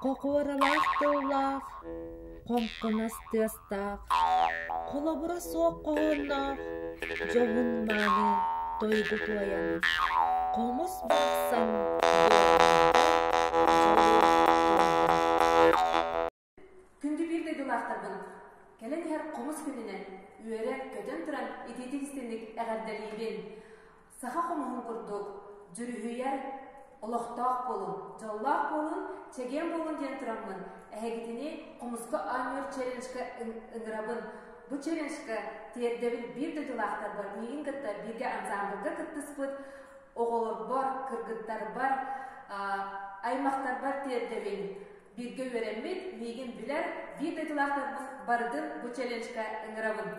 Хохуоралаах тыллаах, хоҥкунас тыастаах, холобура суох хоһоонноох, дьоһун-мааны тойугу туойан, хомус барахсан дуорааннарга дьолу туойда. Күндү биир дойдулаахтарбын, кэлэн иһэр хомус күнүнэн үөрэ көтөн туран итиитик истинник эҕэрдэлиибин. Саха хомуһун курдук дьүрүһүйэр олохтоох буолун, дьоллоох буолун, чэгиэн буолун диэн тураммын, эһигитини хомуска оонньуур челленджка ыҥырабын. Бу челленджка тиэрдэбин биир дойдулаахтарбар миигин кытта бииргэ ансаамбылга кыттыспыт оҕолорбор, кыргыттарбар, аймахтарбар тиэрдэбин. Бииргэ үөрэммит, миигин билэр биир дойдулаахтарбын барытын бу челленджка ыҥырабын.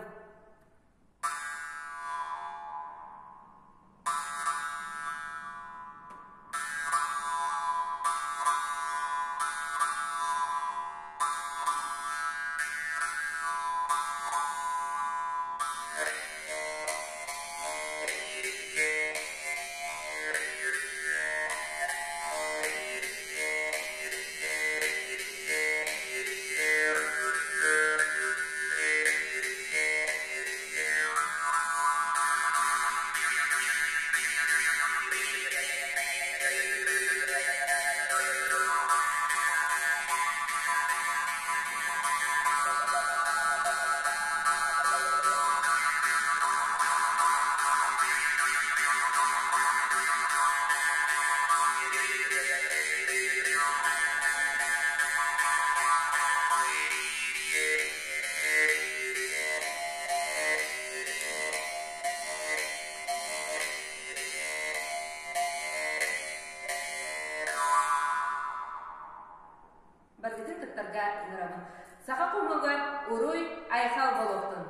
Барытын кыттарга ыҥырабын. Саха хомугар уруй айхал буолуохтун!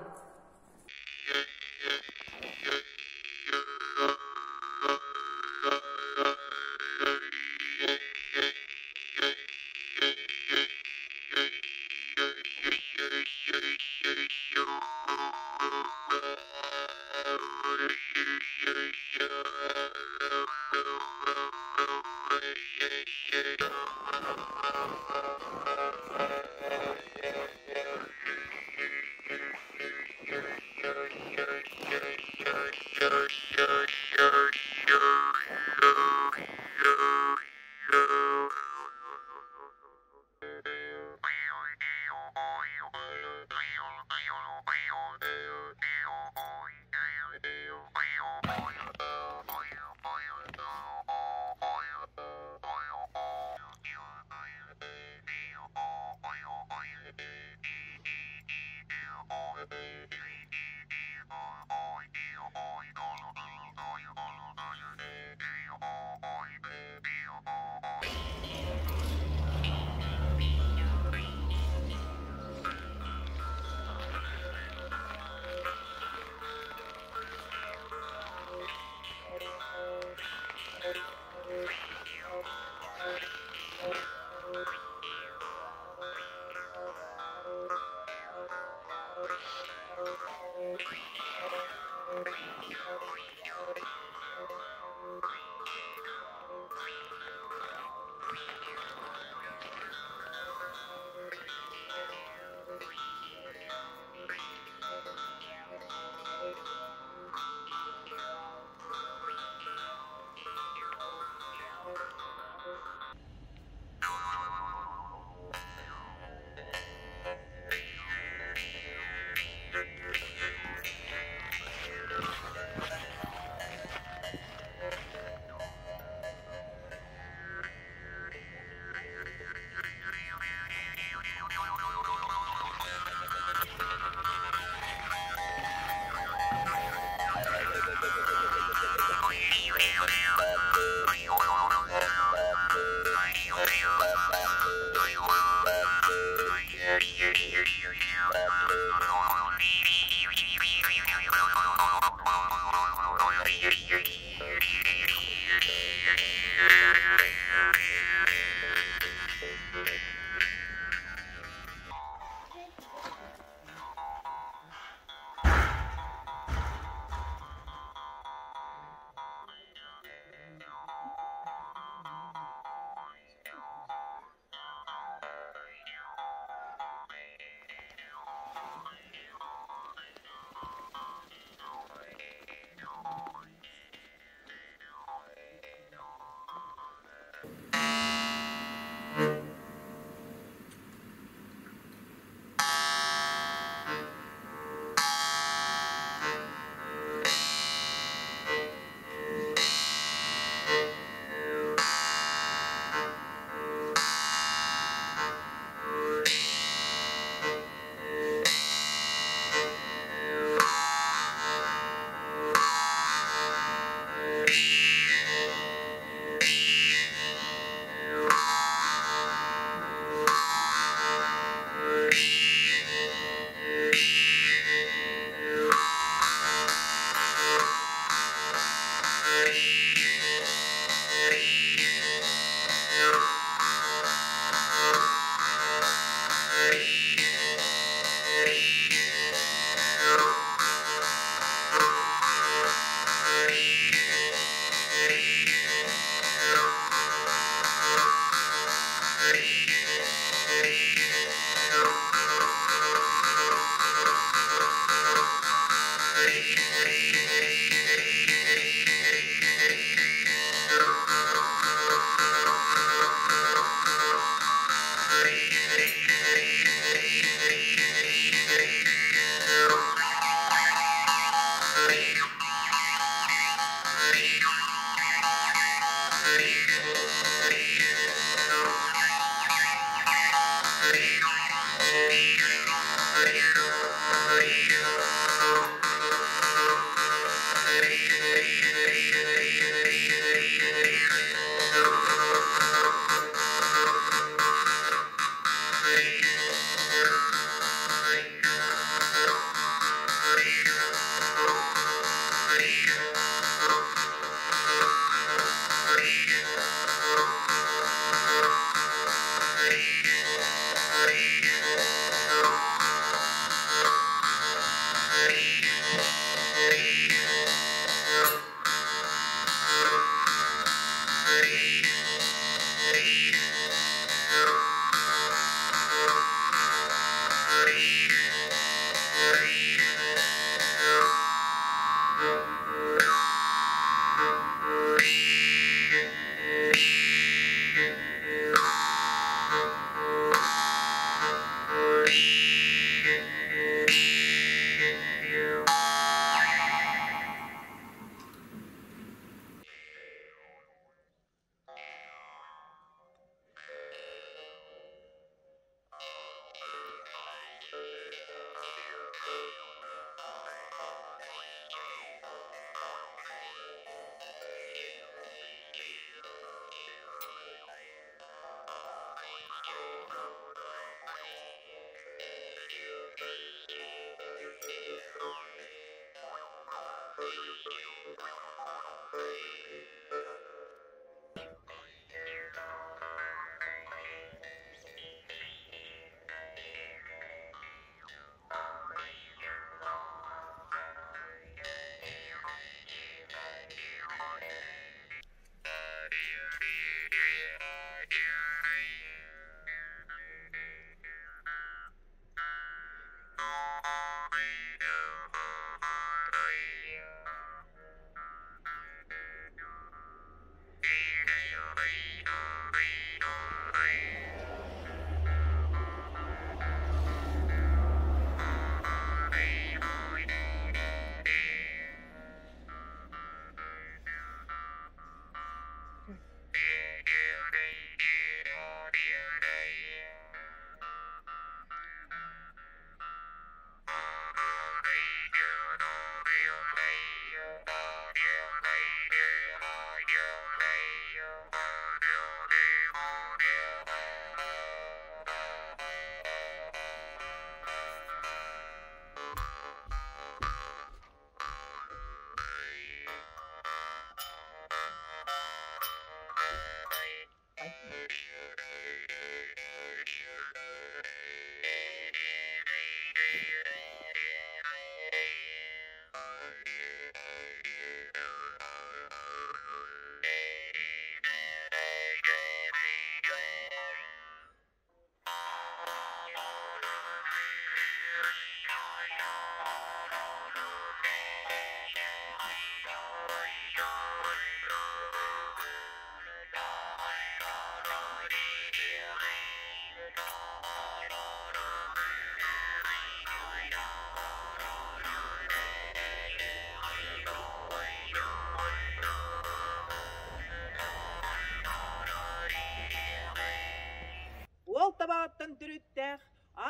Уол табаҕыттан төрүттээх,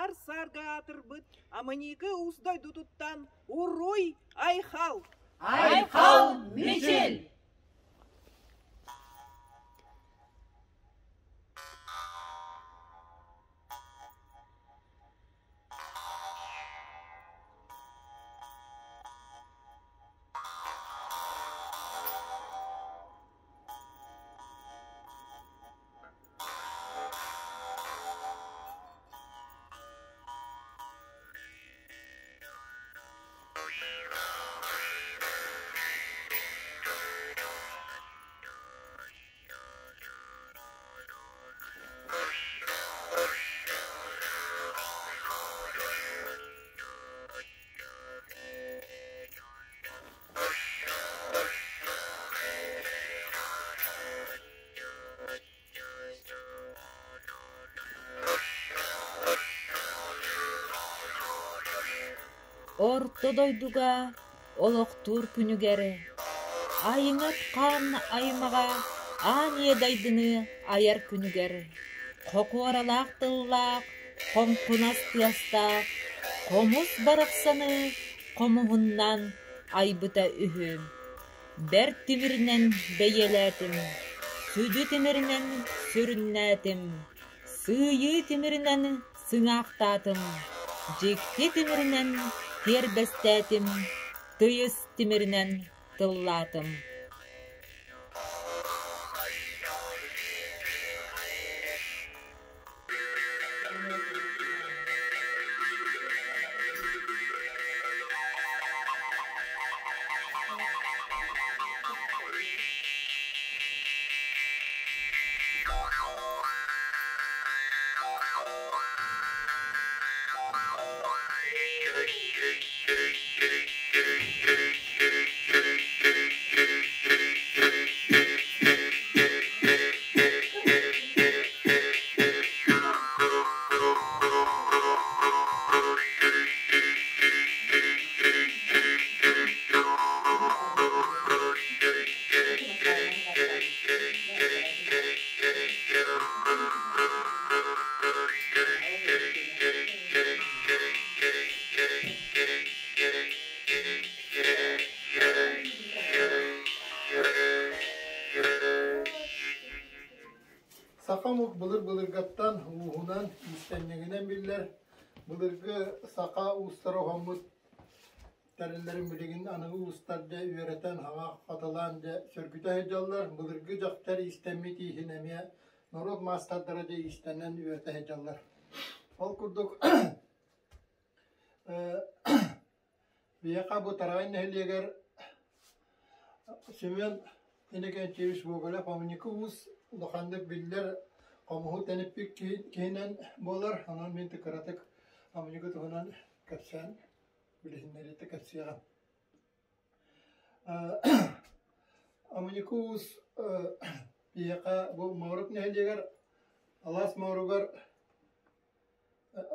аар-саарга аатырбыт Аманьыыкы уус дойдутуттан Уруй Айхал! Айхал Мичил! Орто дойдуга олохтуур күнүгэр айыҥат хаан аймаҕа аан ийэ дайдыны айар күнүгэр хокуоралаах тыллаах, хоҥкунас тыастаах хомус барахсаны хомуһуннаан айбыта үһү. Бэрт тимиринэн бэйиэлээтим, сүдү тимиринэн сүрүннээтим, сыыйыы тимиринэн сыҥаахтаатым, дьикти тимиринэн тиэрбэстээтим, тыйыс тимиринэн тыллаатым. Саха омук былыр-былыргаттан ууһунан, иистэнньэҥинэн биллэр. Былыргы саха уустара оһоммут тэриллэрин билигин аныгы уустар дьэ үөрэтэн, хаҥа хатылаан дьэ сөргүтэ сылдьаллар. Былыргы дьахтар иистэммит ииһин эмиэ норуот маастардара дьэ иистэнэн үөрэтэ сылдьаллар. Ол курдук Биһиэхэ бу Тараҕай нэһилиэгэр Семен Иннокентьевич Гоголев Амньыкы уус улаханнык биллэр хомуһу тэниппит киһинэн буолар. Онон мин кыратык Амньыкы туһунан кэпсээн билиһиннэриитэ кэпсиэҕим. Амньыкы уус биһиэхэ бу Моорук нэһилиэгэр Алаас Мооругар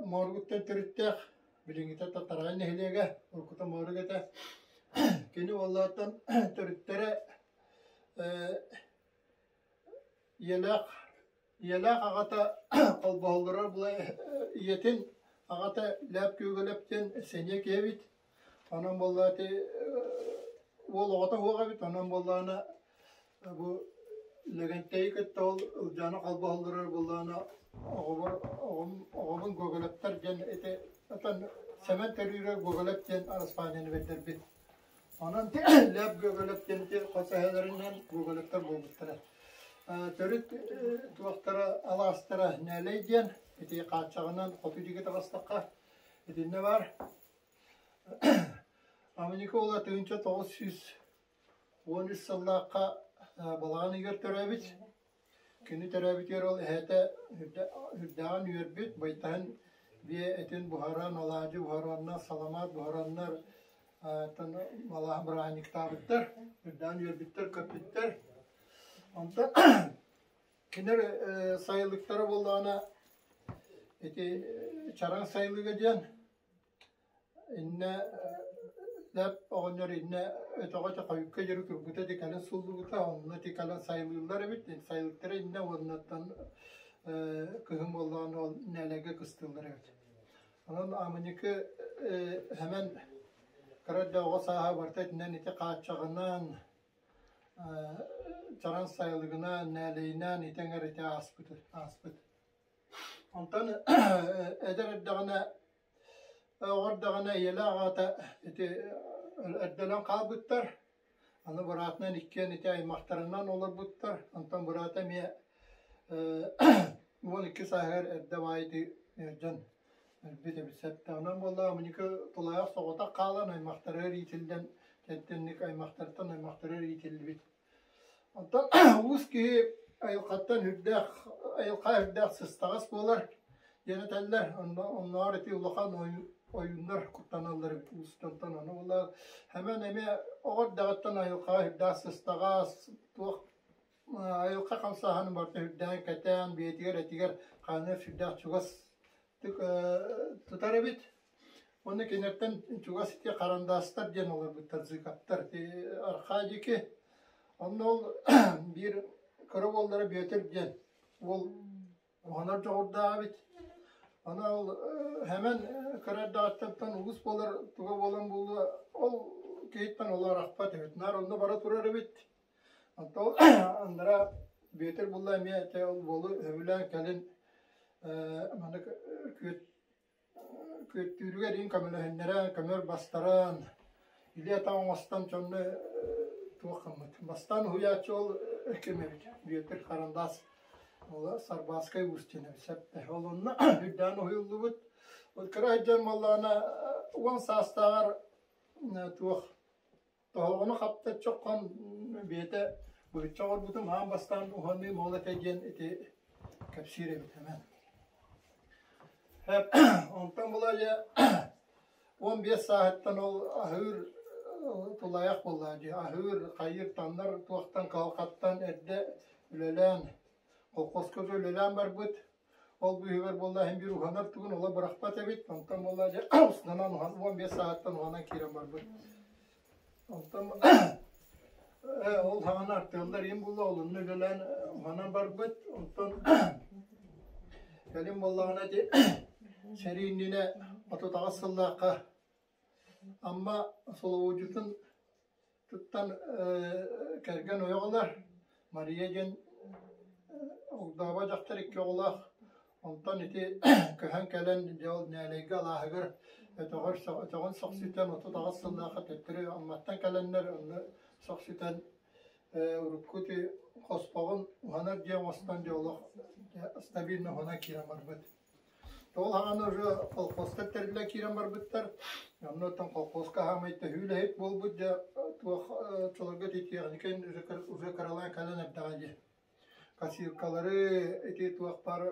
Мооругуттан төрүттээх, билиҥҥитэ Татарай нэһилиэгэ, уруккута Моорук этэ. Кини уоллааттан төрүттэрэ ийэлээх ийэлээх аҕата холбоһоллоро була ийэтин аҕата Лээп Күөгэлэп диэн сэниэ киһи эбит. Онон буоллаҕа ити уол оҕото суох эбит, онон буоллаҕына бу Лэгэнтэйи кытта ол Ылдьааны холбоһоллорор буоллаҕына оҕобор оҕом оҕобун Гоголевтар диэн ити отон Сэмэн төрүүрэ Гоголев диэн араспаанньаны бэрдэрбит. Онон Лев Гоголев диэн ити хос эһэлэринэн Гоголевтар буолбуттара. Төрүт туохтара алаастара Нээлэй диэн ити хааччаҕынан хоту диэки таҕыстахха итиннэ баар. Аманико уола 1913 сыллаахха балаҕан ыйыгар төрөөбүт. Кини төрөөбүтүгэр ол эһээтэ үрдээҕин үөрбүт, байтаһын биэ этин буһаран, алаадьы буһараннар, саламаат буһараннар, бырааһынньыктаабыттар, үрдээҕин үөрбүттэр, көппүттэр. Онтон кинилэр сайылыктара буоллаҕына ити Чараҥ сайылыга диэн Иннэ лэп оҕонньор иннэ өтөҕө хойукка диэри турбута ити кэлин сыллыбыта, онно ити кэлэн сайылыыллар эбит, сайылыктара иннэ уоннаттан кыһын буоллаҕына ол нээлэгэ кыстыыллар эбит. Онон Амыньыкы Сэмэн кыра эрдэ оҕо сааһа барыта итинэн ити хааччаҕынан, чараҥ сайылыгынан, нээлэйинэн ити эҥэр ити ааспыт ааспыт. Онтон эдэр эрдэҕинэ Оҕо эрдэҕинэ ийэлээх аҕата ити эрдэлэн хаалбыттар. Аны быраатынан иккиэн ити аймахтарынан олорбуттар. Онтон быраата эмиэ 12 сааһыгар эрдэ баайытыы дьон өлбүт эбит. Сэттэҕинэн буоллаҕа Амыньыкы тулаайах соҕотох хаалан аймахтарыгар иитиллэн, тэнник аймахтартан аймахтарыгар иитиллибит. Онтон уус киһи айылҕаттан үрдээх, айылҕа үрдээх сыстаҕас буолар диэн этэллэр. Онно оннооҕор ити улахан ойууннар куттаналлар эбит уус дьонтон. Ону була Хэмэн эмиэ оҕо эрдэҕиттэн айылҕаҕа үрдээх сыстаҕас, туох айылҕа хамсааһынын барыта үрдээн кэтээн, бэйэтигэр этигэр хаанар сүрдээх чугас тутар эбит. Уонна кинилэртэн чугас ити харандаастар диэн олорбуттар, зыкаптар. Ити архаа диэки. Онно ол биир кыра уоллара Бүөтүр диэн уол уһанар дьоҕурдаах эбит. Аны ол Хэмэн кыра эрдэҕиттэн уус буолар туга буолан буолуо, ол киһиттэн оло арахпат эбит. Наар онно бара турар эбит. Онтон аннара Бүөтүр булла эмиэ этэ ол уолу сөбүлээн кэлин маннык күөт күөттүүрүгэр иин көмөлөһүннэрэн, көмөр бастаран, илии-атах оҥостон дьонно туох гыммыт. Бастаан уһуйааччы ол ким эбит, Бүөтүр Харандаас ол Сарбааскай уус диэн эбит сөптө. Ол онно үрдээн уһуйуллубут. Ол кыра сылдьан буоллаҕына 10 саастааҕар туох тоһоҕону хаптаччы оххон бэйэтэ быһычча оҥорбутум аан бастаан уһаныым ол этэ диэн ити кэпсиир эбит эмэн. Онтон була дьэ 15 сааһыттан ол аһыыр тулаайах буоллаҕа дии. Аһыыр, хайыыр, таннар туохтан кыһалҕаттан эрдэ үлэлээн, колхозка үлэлээн барбыт. Ол быыһыгар буолла иһин биир уһанар тугун ола бырахпат эбит. Онтон буолла дьэ уснанан уһан 15 сааһыттан уһанан киирэн барбыт. Онтон ол хаҕана артыаллар иин буолла, олунна үлэлээн уһанан барбыт. Онтон кэлин буоллаҕына ити сэрии иннинэ 38 сыллаахха Амма Соловодьутун туттан кэргэн ойох ылар. Мария диэн огдообо дьахтар икки оҕолоох. Онтон ити көһөн кэлэн дьэ ол Нээлэйгэ алааһыгар өтөҕөр өтөҕүн сохсүтэн 38 сыллаахха төттөрү Амматтан кэлэннэр онно сохсүтэн урукку ити хоспоҕун уһанар дьиэ оҥостон дьэ олох стабильно уһанан киирэн барбыт. Ол хаҕана уже колхозка тэриллэн киирэн барбыттар. Онно оттон колхозка хаамай төһүү үлэһит буолбут дьэ туох чолорго ити тиэхиньикэн уже кыралаан кэлэн эрдэҕэ дии. Косилкалары ити туох баар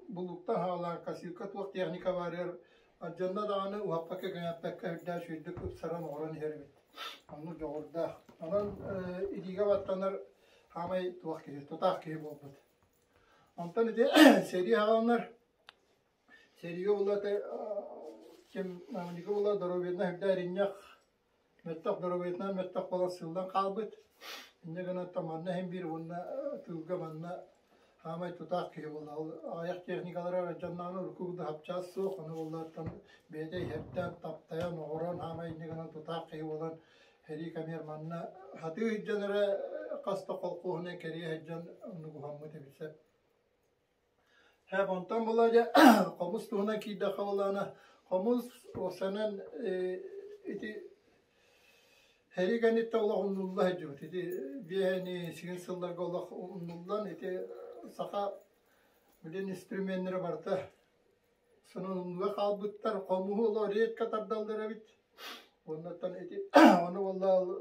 булууктан хаалаан косилка туох техника баарыгар алдьанна даҕаны уһаппакка кэҥэппэккэ үрдээх үчүгэйдик ыпсаран оҥорон иһэр эбит. Оннук дьоҕурдаах. Онон илиигэ баттанар хаамай туох киһи, тутаах киһи буолбут. Онтон ити сэрии аҕаланар, сэриигэ буолла ким Намника буолла доруобуйатынан үрдэ эринньэх, мөлтөх доруобуйатынан мөлтөх буолан сыыллан хаалбыт. Инньэ гынан манна иһин биир уонна тыылга манна хаамай тутаах киһи буолла. Ол аҕыйах техникалара дьонноону урукку курдук хапчаас суох, ону буоллааттан бэйэтэ иһэртэн таптайан, оҕорон хаамай инньэ гынан тутаах киһи буолан Сэрии кэмигэр манна сатыы сылдьан эрэ хас да колхуоһунан кэрийэ сылдьан оннук уһаммыт эбит сөп. Һээп онтон була дьэ хомус туһунан киирдэххэ буоллаҕына хомус уопсайынан ити сэрии кэнниттэн олох умнулла сылдьыбыт. Ити биэһэни сигин сылларга олох умнуллан ити саха билин инструменнара барыта Сонуннуга хаалбыттар, хомуһу олор редко тардаллар эбит. Оннуттан ити ону буолла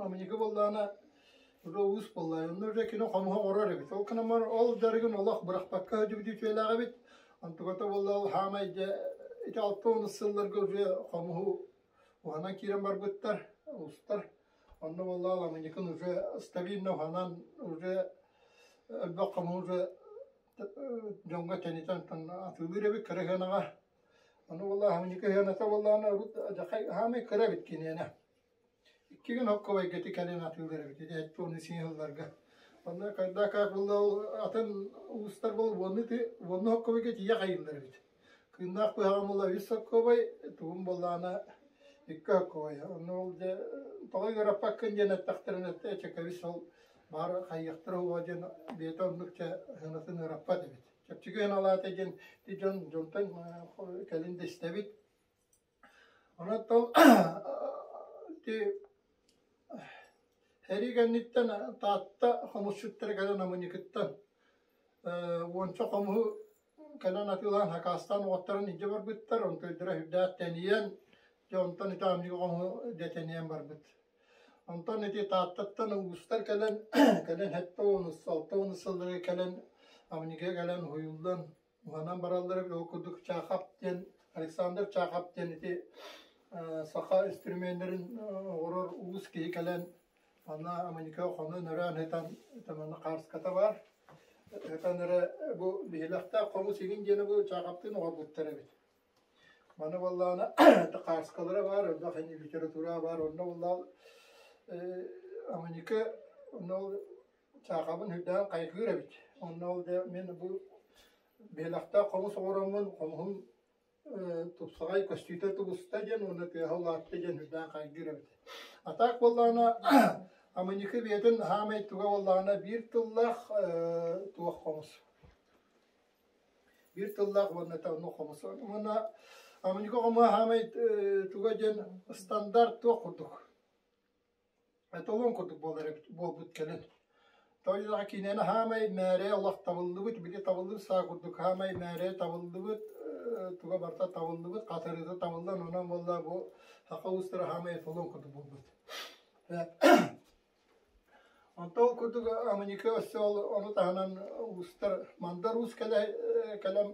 Амника буоллаҕына уже уус буолла. Онно уже кини хомуһу оҥорор эбит. Ол гынан ол дьарыгын олох бырахпакка сылдьыбыт үтүөлээх эбит. Онтуката буолла ол хаамай дьэ ити 60 сылларга уже хомуһу уһанан киирэн барбыттар, уустар. Онно буолла Амникын уже стабильно уһанан уже элбэх хомуһу уже дьоҥҥо тэнитэн атыылыыр эбит кыра сыанаҕа. Ону буолла Амника сыаната буоллаҕына урут хаамай кыра эбит киниэнэ. Икки күн хоккобайга ити кэлин атыылыыр эбит ити эттэ уону сиэн сылларга. Онно когда как буолла ол атын уустар буол уонну уонну хоккобайга тиийэ хайыыллар эбит. Кыыннаах быһаҕым буолла үс соккобай, тугум буоллаҕына икки соккобай. Онно ол дьэ тоҕо ыараппаккын диэн эттэхтэринэ эчэкэбис ол баар хайыахтара уо диэн бэйэтэ оннук чэ сыанатын ыараппат эбит. Чэпчэки сыаналаата диэн ити дьон дьонтон кэлин да истэбит. Онон ити сэрии кэнниттэн Таатта хомусчуттара кэлэн Амыньыкыттан уонча хомуһу кэлэн атыылаан хакаастаан уоттарын илдьэ барбыттар, онтойдоро сүрдээх тэнийэн, дьэ онтон ити Амньык хомуһу дьэ тэнийэн барбыт. Онтон ити Тааттаттан уустар кэлэн, кэлэн 76 сылларга кэлэн Амньыга кэлэн уһуйуллан уһанан бараллара ол курдук Чаахап диэн Александр Чаахап диэн ити саха инструменнарын оҥорор уус киһи кэлэн манна Аманика хонон өрөөн сытан манна хаарската баар сытан эрэ бу биһилэхтээх хомус игин диэни бу Чаахаптыын оҥорбуттар эбит. Маны буоллаҕына хааскалара баар, элбэх литература баар, онно буоллаҕа Аманика онно ол чаахабын үрдээн хайгыыр эбит. Онно ол дьэ мин бу биһилэхтээх хомус оҥороммун хомуһум тупсаҕай көстүүтэ тубуста диэн уонна тыаһа улаатта диэн үрдээн хайгыыр эбит. А так буоллаҕына Аманика бэйэтин хаамай туга буоллаҕына биир тыллаах туох хомус. Биир тыллаах уонна онно хомус. Уонна Аманика хомуһа хаамай туга диэн стандарт туох курдук. Эталон курдук буолар эбит буолбут кэлин. Тоҕо киинэни хаамай мээрэ олох табыллыбыт, били табыллыбыт саа курдук хаамай мээрэ табыллыбыт, туга барыта табыллыбыт, хатарыыта табыллан, онон буолла бу саха уустара хаамай эталон курдук буолбут. Онтон ол курдук Аманика өссө ол ону таһынан уустар Мандар Уус кэлэ кэлэн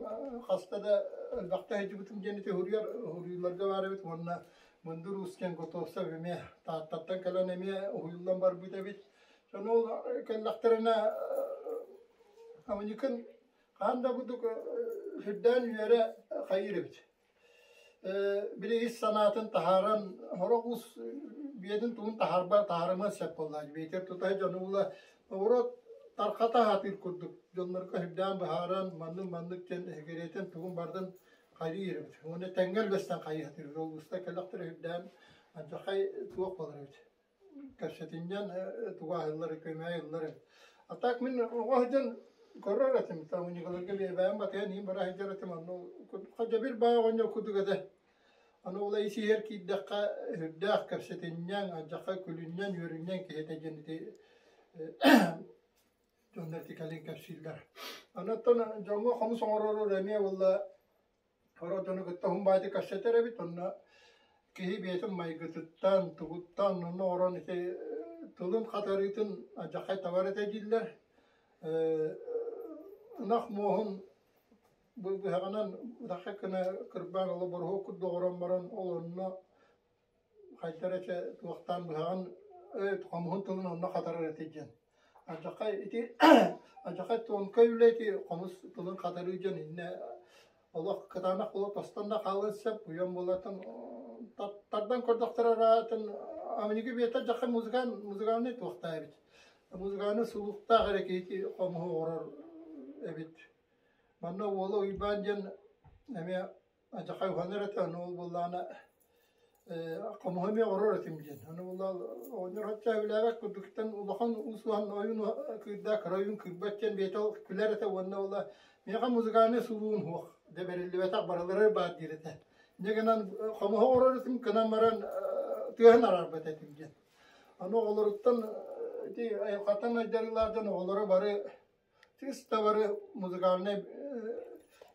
хаста да элбэхтэ сылдьыбытым диэн ити уһуруйар уһуруйууларга баар эбит уонна Мындыр Уус диэн Готовцев эмиэ Тааттаттан кэлэн эмиэ уһуйуллан барбыт эбит. Дьон ол кэллэхтэринэ Аманьыкын хаһан да курдук сүрдээн үөрэ хайыыр эбит. Били ис санаатын таһааран, сорох уус биэтин тугун таһаарба таһаарымыан сөп буоллаҕа. Биитэр тута дьону була урут тархата сатыыр курдук дьоннорго сүрдээн быһааран, маннык-маннык диэн эһигириэтин тугун бардын хайыы эбит. Уонна тэҥҥэ үллэстэн хайыы сатыыр. Ол уустар кэллэхтэрэ сүрдээн алдьархай туох буолар эбит. Кэпсэтинньэн тугу аһыыллар, көмө айыллар эбит. А так мин оҕо сылдьан көрөр этим, там унигаларга биэбээн батыһан иһин бара сылдьар этим, онно хадьабир баай оҕонньор курдук этэ. Аны ол ис-иһэр киирдэххэ сүрдээх кэпсэтинньэҥ, алдьархай күлүнньэн, үөрүнньэҥ киһи этэ диэн ити дьоннор ити кэлин кэпсииллэр. Онон дьоҥҥо хомус оҥоророр эмиэ буолла Сорох дьону кытта уһун баайдык кэпсэтэр эбит, онно киһи бэйэтин майгытыттан, тугуттан онно оҥорон ити тылын хатарыытын алдьархай табар этэ дииллэр. Ынах муоһун быһаҕынан быһахха гына кырбаан оло боруһуок курдук оҥорон баран ол онно хайдах эрэ чэ туохтаан быһаҕын хомуһун тылын онно хатарар этэ диэн. Алдьархай ити алдьархай тонкай үлэ ити хомус тылын хатарыы диэн иннэ олох кытаанах буола тостон да хаалыан сөп уйан буолатын тардан көрдөхтөр араатын аминьиги биэтэ дьахай музыкант музыкальный туохтаа эбит музыкальный сулуктаах эрэ киһи хомуһу оҥорор эбит манна уола Уйбаан диэн эмиэ Адьахай уһанар этэ, ону ол буоллаҕына хомуһу эмиэ оҥорор этим диэн. Ону буоллаҕа оҕонньор оччо сөбүлээбэт курдуктан улахан уус-уһан ойуун кыырдаах кыра ойуун кыырбат диэн бэйэтэ күлэр этэ уонна буолла миэхэ музыкальнай сулуун суох дэ бэриллибэтэх барыларыгар баар диир этэ. Инньэ гынан хомуһу оҥорор этим гынан баран тыаһын араарбат этим диэн. Аны оҕолоруттан ити айылҕаттан айдарыылаах дьон оҕолоро бары Чисто бары музыкальнай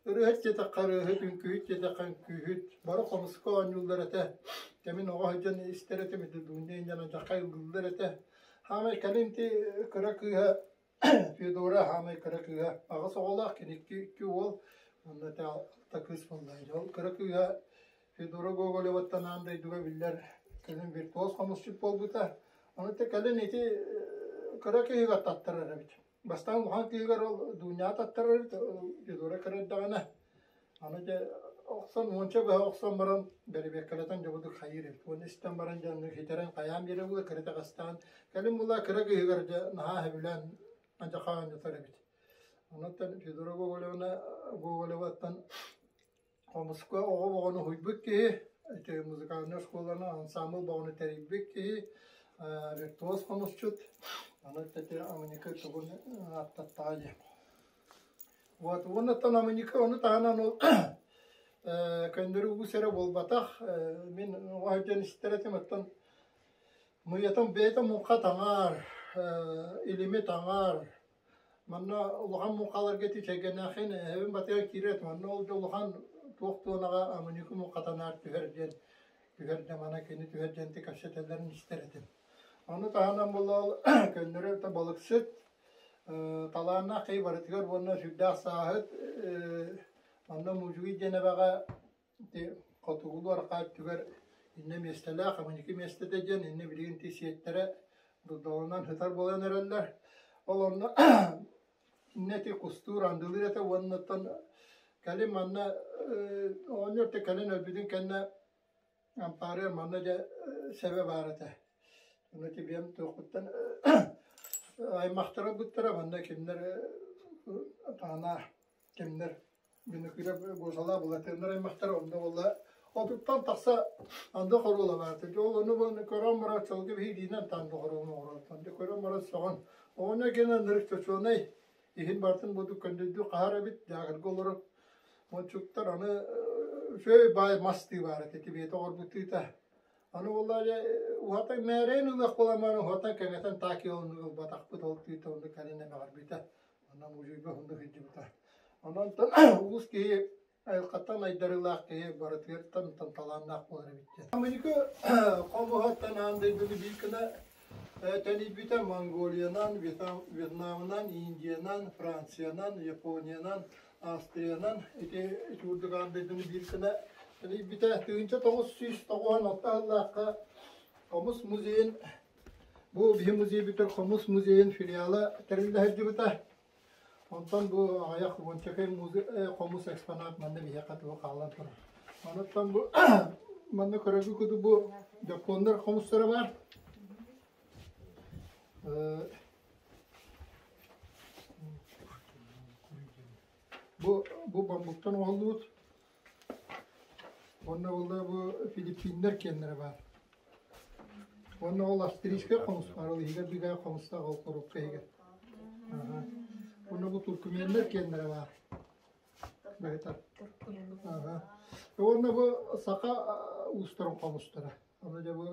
ырыаһыт диэтэххэ ырыаһыт, үҥкүүһүт диэтэххэ үҥкүүһүт, бары хомуска оонньууллар этэ. Кэмин оҕо сылдьан истэр этим, ити Дуня инньэ алдьархай ыллыыллар этэ. Хаамай кэлин ити кыра кыыһа Федора хаамай кыра кыыһа аҕыс оҕолоох, кини икки, икки уол, уонна ити алта кыыс буолла. Ол кыра кыыһа Федора Гоголеваттан аан дойдуга биллэр кэлин виртуоз хомусчут буолбута. Ону кэлин ити кыра киһигэ таттарар эбит. Бастаан улахан киһигэр ол Дуняҕа таттарар эбит, Федора кыра эрдэҕинэ. Аны дьэ охсон, уонча быһа охсон баран бэрэбиэркэлэтэн дьобудук хайыыр эбит. Уонна истэн баран дьэ оннук хитэрэн хайаан биэрэ була кыра итэҕэстээн. Кэлин була кыра кыыһыгар дьэ наһаа сөбүлээн алдьархай оонньотор эбит. Онон Федора Гоголевна Гоголеваттан Хомуска оҕо бөҕөнү уһуйбут киһи, ити музыкальнай оскуоланы, ансаамбыл бөҕөнү тэрийбит киһи, виртуоз хомусчут, аны ити Аманика тугун ааттаттаҕа дии. Вот, уоннаттан Аманика ону таһынан ол көннөрү уус эрэ буолбатах, мин оҕо сылдьан истэр этим, оттон муйатын бэйэтэ муҥха таҥар, илими таҥар, Манна улахан муҥхаларга ити Чэйгэнээхин эһэбин батыйан киирэр манна ол да улахан туох туонаҕа Амыньыкы муҥхатанаар түһэр диэн түһэр дьамана кини түһэр диэн кэпсэтэллэрин истэр этим. Ону таһынан буолла ол көннөрү балыксыт талааннаах киһи барытыгар уонна сүрдээх сааһыт манна Мудьугуй диэн эбэҕэ Ити хотугулуу арҕаа өттүгэр иннэ миэстэлээх, Амыньыкы миэстэтэ диэн иннэ билигин ити сиэттэрэ дурдаланан сытар буолан эрэллэр. Ол онно иннэ ити кустуур, андылыыр этэ уонна оттон кэлин манна Оҕонньор да кэлин өлбүтүн кэннэ ампаарыгар манна дьэ сэбэ баар этэ. Ону тибиэм туохпуттан аймахтара ылбыттара манна кинилэр таана кимнэр Бүнүкүрэ Гуосалаах Былатыаннар аймахтара онно буолла отуттан тахса анды хоруола баар. Дьэ ол ону көрөн баран чолго биһириинэн таанды хоруолун оҥорортон. Дьэ көрөн баран сөҕөн. Оҕонньор гена ынырык чочуонай иһин барытын бурдук көндөйдүү хаһар эбит, дьааҕырга олорор мончуктар аны үчүгэй баай мас тыы баар этэ, тибиэтэ оҕорбут тыыта. Аны буолла дьэ уһата мээрэйин ылыах буолан баран уһатан кэҥэтэн таак оннук ылбатахпыт ол тыыта оннук кэлин эмэҕирбитэ. Онон музейга оннук сылдьыбыта. Онон уус киһи айылҕаттан айдарыылаах киһи барытыгар талааннаах буолар эбит диэн. Амыйыкы хомуһаттан аан дойдуну биир гына тэнийбитэ Монголиянан, Вьетнамынан, Индиянан, Франциянан, Япониянан, Австриянан ити курдук аан дойдуну биир гына тэнийбитэ. 1996 сыллаахха Хомус музейын бу биһи музейбитигэр Хомус музейын филиала тэриллэ сылдьыбыта. Онтон бу аҕыйах уончакай хомус экспонат манна биһиэхэ тугу хаалан турар. Онуттан бу манна көрөргү курдук бу дьоппуоннар хомустара баар. Бу бу бамбуктан оҥоһуллубут. Уонна буолла бу Филиппиннэр киэннэрэ баар. Уонна ол австрийскай хомус баар, ол иһигэр бигэ хомустаах ол коробка иһигэр. Уонна бу туркменнэр киэннэрэ баар. Бэйэтэ. Уонна бу саха уустарын хомустара. Аны дьэ бу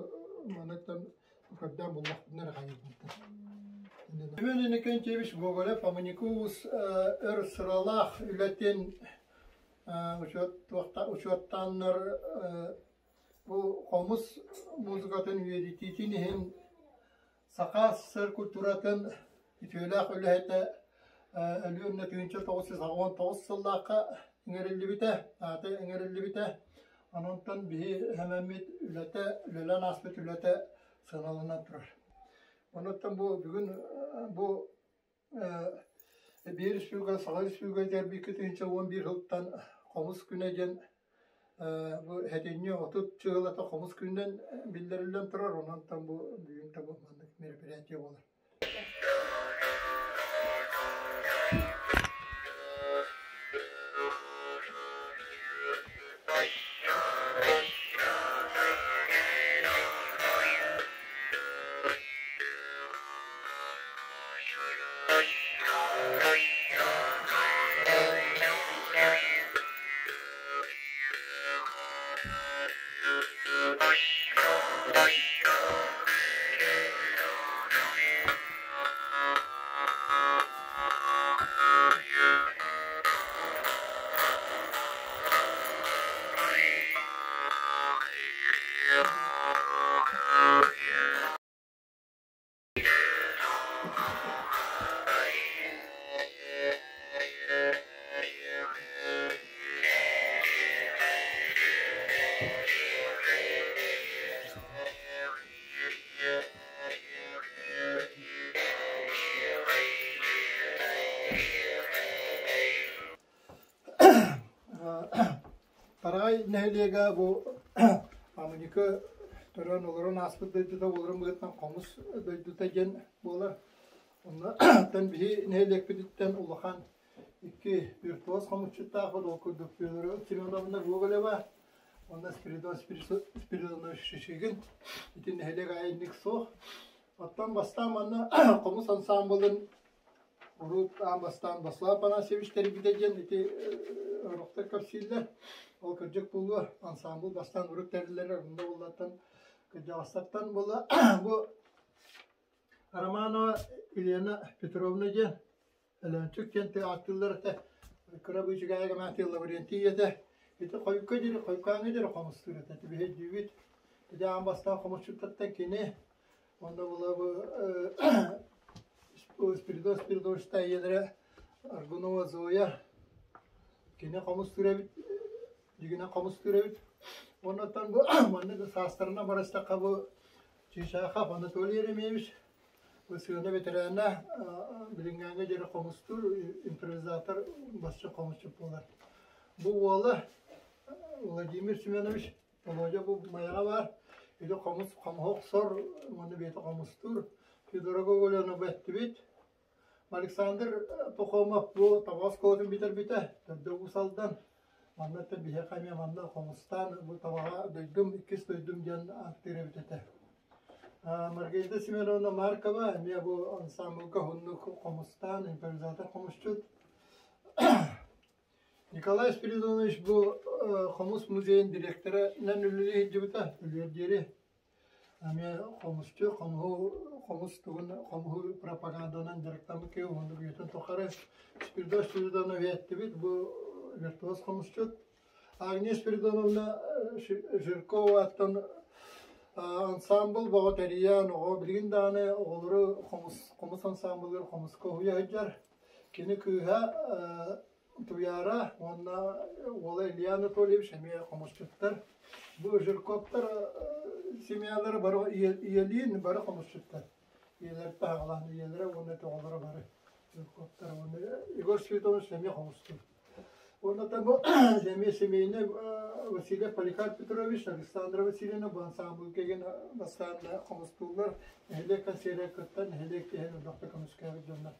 маныттан көрдөөн буллахпына эрэ хайыыбын. Семен Иннокентьевич Гоголев Аманику уус өр сыралаах үлэтин учуоттааннар бу хомус музыкатын үйэтитиитин иһин Саха СССР культуратын үтүөлээх үлэһитэ Өлүөнэ 1989 сыллаахха иҥэриллибитэ, аата иҥэриллибитэ. Онон биһи эмэммит үлэтэ, үлэлээн ааспыт үлэтэ сыаналанан турар. Онуттан бу бүгүн бу Биир республика Саха Республикатыгар 2011 сылтан Хомус күнэ диэн бу сэтинньи 30 чыһылата Хомус күнүнэн биллэриллэн турар. Онон бу бүгүн бу маннык мероприятие буолар. Тараҕай нэһилиэгэ бу Амыньыкы төрөөн олорон ааспыт дойдута буоларын быһыытынан хомус дойдута диэн буолар. Онно биһи нэһилиэкпититтэн улахан икки виртуоз хомусчуттаахпыт, ол курдук Федора Семеновна Гоголева уонна Спиридон Спиридонович Шишигин. Ити нэһилиэк аайы суох. Оттон бастаан манна хомус ансаамбылын Урут аан бастаан Баслав Афанасьевич тэрийбитэ диэн ити орохтор кэпсииллэр. Ол кырдьык буолуо, ансаамбыл бастаан урут тэриллэрэ онно буоллаттан кырдьаҕастартан буолла. Бу Романова Елена Петровна диэн Өлөөнчүк диэн ааттыыллар этэ. Кыра быычыгаайга маатыыл Лаврентий этэ. Ити хойукка диэри, хойуккааҥҥа диэри хомустуур этэ. Ити биһи өйдүүбүт. Ити аан бастаан хомусчуттартан кини Онно була бу Спиридон Спиридонович ийэлэрэ Аргунова Зоя кини хомустуур эбит, дьигинэн хомустуур эбит. Оннуттан бу маннык саастарынан барыстахха бу Чичахов Анатолий Еремеевич бу сыана ветерана билиҥҥээҥҥэ диэри хомустуур импровизатор басчы хомусчут буолар. Бу уола Владимир Семенович Володя бу Майаҕа баар. Ити хомус хомуһу охсор, уонна бэйэтэ хомустуур. Федора Гоголевна бу эттибит. Александр Пахомов бу таба оскуолатын бүтэрбитэ, төрдө Уус Алдан. Манна өттө биһиэхэ эмиэ манна хомустаан бу табаҕа дойдум, иккис дойдум диэн ааттыыр эбит этэ. Маргарита Семеновна Маркова эмиэ бу ансаамбылга уһуннук хомустаан импровизатор хомусчут. Николай Спиридонович бу хомус музейын дириэктэринэн үлэлии сылдьыбыта, өлүөр диэри. Эмиэ хомусчу, хомуһу, хомус тугун, хомуһу пропаганданан дьарыктаммыт киһи уһуннук үйэтин тухары Спиридон Спиридонович эттибит, бу виртуоз хомусчут. Агния Спиридоновна Жиркова аттан ансаамбыл бөҕө тэрийэн, оҕо билигин даҕаны оҕолору хомус, хомус ансаамбылыгар хомуска уһуйа сылдьар. Кини кыыһа Туйаара уонна уола Илья Анатольевич эмиэ хомусчуттар. Бу Жирковтар семьялара бары ийэлиин бары хомусчуттар. Ийэлэр таһаҕалаан ийэлэрэ уонна оҕолоро бары Жирковтар. Уонна Егор Святонович эмиэ хомустуур. Уонна бу эмиэ семейный Васильев Поликарп Петрович, Александра Васильевна бу ансаамбыл кэгин бастаан хомустууллар. Нэһилиэк консервер кытта нэһилиэк иһин элбэхтэ көмүскээбит дьоннор.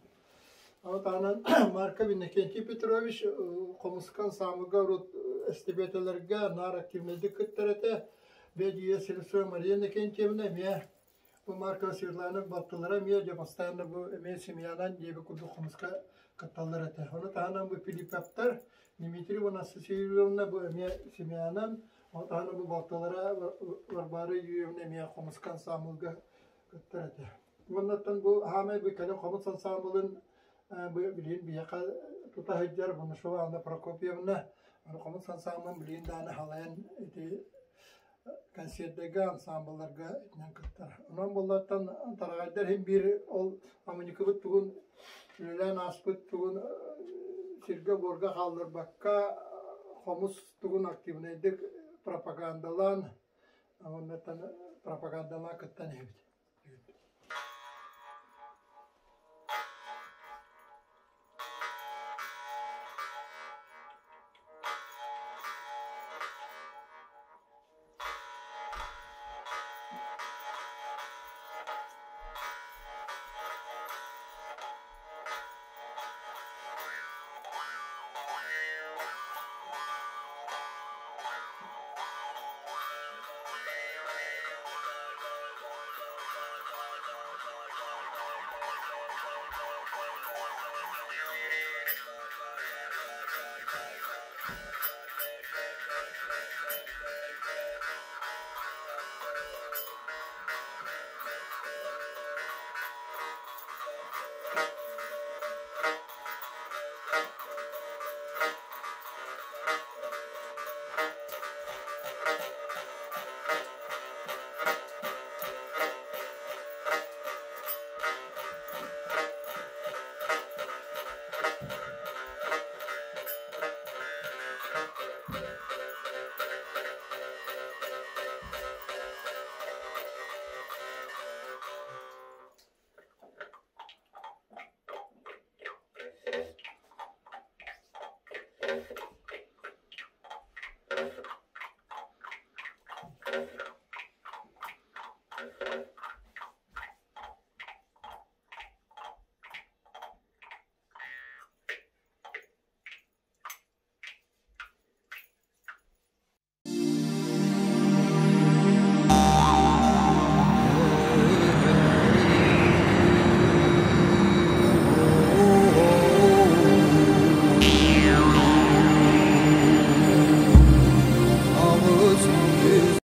Ол таһынан Марков Иннокентий Петрович хомуска ансаамбылга урут эстибиэтэлэргэ наар активнайдык кыттар этэ. Бэдьиийэ Слепцова Мария Иннокентьевна эмиэ бу Маркова Светлана балтылара эмиэ дьэ постоянно бу эмиэ семьянан диэби курдук хомуска кытталлар этэ. Ону таһынан бу Филипповтар Дмитрий Анастасия Юрьевна бу эмиэ семьянан, ону таһынан бу балтылара Варвара Юрьевна эмиэ хомуска ансаамбылга кыттар этэ. Уоннаттан бу хаамай бу кэлин хомус ансаамбылын бу билигин биһиэхэ тута сылдьар Бонашова Анна Прокопьевна хомус ансаамбылын билигин даҕаны халайан ити концердэргэ, ансаамбылларга итинэн кыттар. Онон буоллартан тараҕайдар иһин биир ол амыньыкыбыт тугун үлэлээн ааспыт тугун сиргэ-буорга хаалларбакка хомус тугун активнайдык пропагандалаан уоннаттан пропагандалаан кыттан иһэбит.